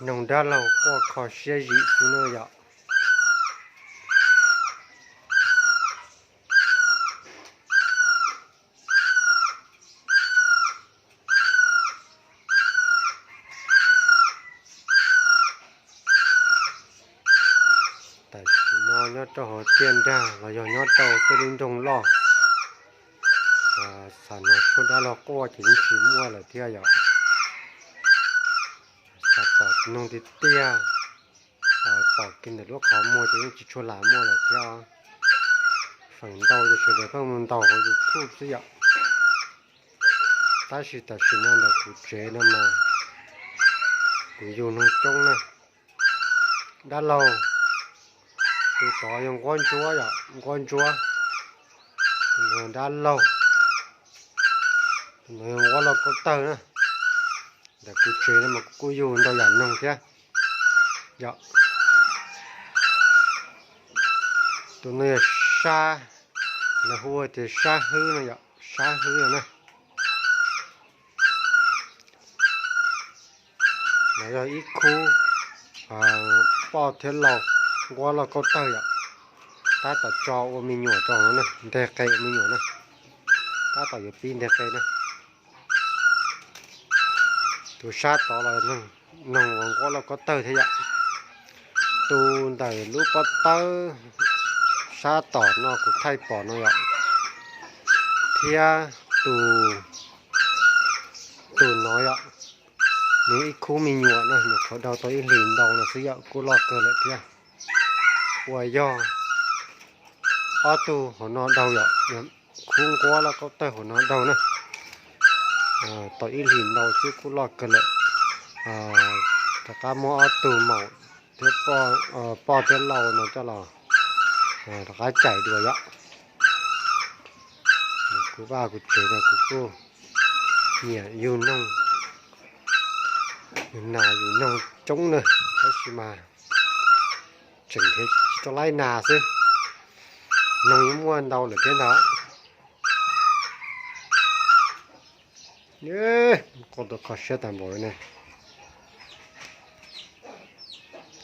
Noog dab laug quaj kho siab zim xwb na yom. Tam sim no nyob rau hauv tiaj nrag los yog nyob rau tej lub nroog loj, xav hnov tshuaj dab laug quaj ces yeej tsis muaj lawm thiab yom. Xav pom noog tiag tiag, pom kiag ntawm lub qhov muag ces yeej tsis tshua lam muaj lawm thiab. Feem ntau ces sawv daws pheej mus ntaus hauv YouTube xwb yom. Tab sis tam sim no ntawm kuv tsev no mas kuv yug noog coob na. Dab laug, tus tod yog nquab ntsuab yom, nquab ntsuab. Tus no dab laug, tus no yog nquab lauj kaub tawg na. Ntawm kuv tsev no mas kuv kuj yug ntau yam noog thiab yom. Tus no yog sab, lawv hu tias sab hwb no yom, sab hwb no na. Los yog ib khub poj thiab lau nquab lauj kaub tawg yom, tab tom tso ua me nyuam rau na, nteg qe ua me nyuam na, tab tom yuav pib nteg qe na. Tus sab tod los noog ua nquab lauj kaub tawg thiab yom. Tus ntawm lub pob tawb sab tom no kuv thaij pom no yom, thiab tus, tus no yom, nws ib khub me nyuam no nyuam qhuav daug tau ib hlis ntau no xwb yom, kuj loj kawg lawm thiab. Uas yog ob tug hauv no daug yom, khub nquab lauj kaub tawg hauv no daug na. Tau ib hlis ntau xwb kuj loj kawg lawm. Rov qab muab ob tug maum thiab poj thiab lau no coj los rov qab cais dua yom. Kuv vaj kuv tsev no kuv kuj nyiam yug noog, yug nas yug noog coob na, tab sis mas tseem tsis tau laib nas xwb. Noog yeej muaj ntau lawm thiab ntag. Quaj tuaj kho siab tag npaum li ne.